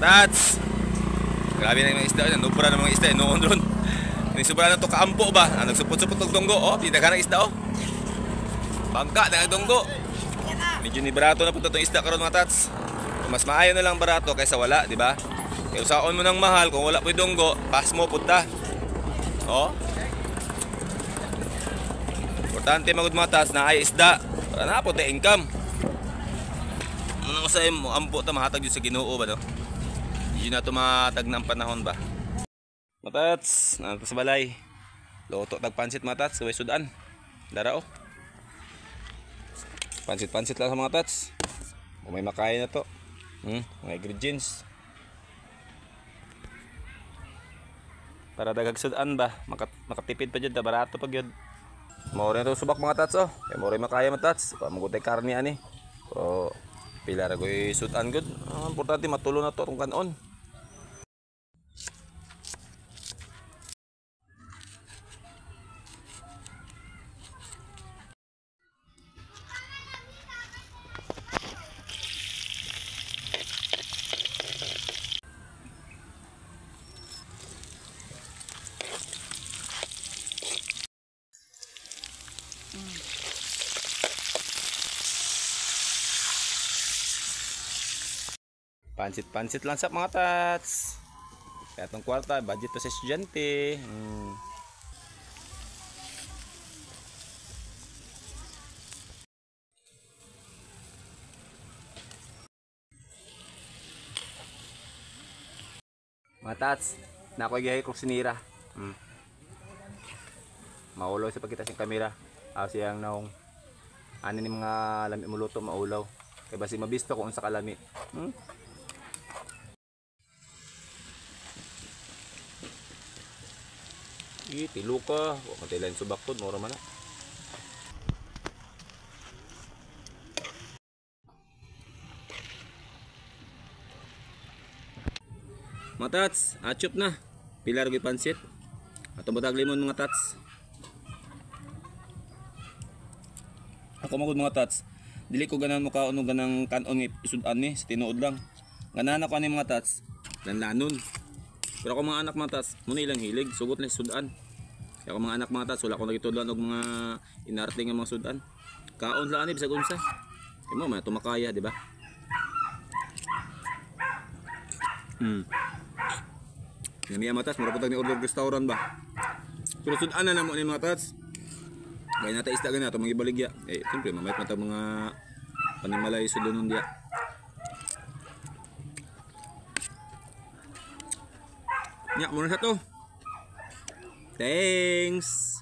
Tats. Grabe na yung mga isda. Nubra na mga isda. Noon ron. Sobra na to kaampo ba? Ah, nagsupot-supot og dunggo. Oh, di daghan ang isda oh. Bangka na ang dunggo. Medyo ni barato na punta tong isda karon mga tats. Mas maayo na lang barato kaysa wala, di ba? Kaya usaon mo ng mahal kung wala po'y dunggo, pas mo punta. Oh. Importante magud mga tats na ay isda para na po income. Ano usay mo ampo ta mahatag jud sa Ginoo ba no? Yun na to matag ng panahon ba. Matats, nandito sa balay. Luto tag pansit mga tats, kaway sudan. Dara oh. Pansit-pansit lang sa mga tats. Kung may makain na to. Mga ingredients. Para daghag sudan ba? Makatipid pa jud, barato pa gyud. Mao rin to subak mga tats oh. Kay mao rin makaya mga tats. Pamugutay karne ani. Pero pila ra goy sudan gud. Importante matulo na to atong kanon. Pansit-pansit lang sa mga tats. Kaya itong kwarta, budget to sa estudyante. Mga tats, nakoy gihay kong sinira. Maulaw sa pagkita siyang kamera. Aw siyang naong. Ano ni mga lami mo luto, maulaw. Kaya basi mabisto kung unsa kalami. Tilo ka. Huwag kang tilayin subak to. Mura man na. Mga tats, achop na. Pilar gi pansit. Atong batag limon mga tats. Ako magud mga tats. Dili ko ganahan mo kaon og ganang kanon nga isud-an ni sa tinuod lang. Ganahan ako ani mga tats. Lanlanon. Pero ako mga anak mga tats, muna ilang hilig, sugot lang sudan. Kaya ako mga anak mga tats, wala akong nagitudlan og mga inarte nga mga sudan. Kaon lang ani bisag unsa. Kay mo man tumakaya, di ba? Namiya mga tats, mura pud ni order restaurant ba. Pero sudan na namo ni mga tats. Kaya nata isda gani ato magibaligya. Eh siyempre mamay man ta mga panimalay sudonon diya. Nya, muna sa to. Thanks.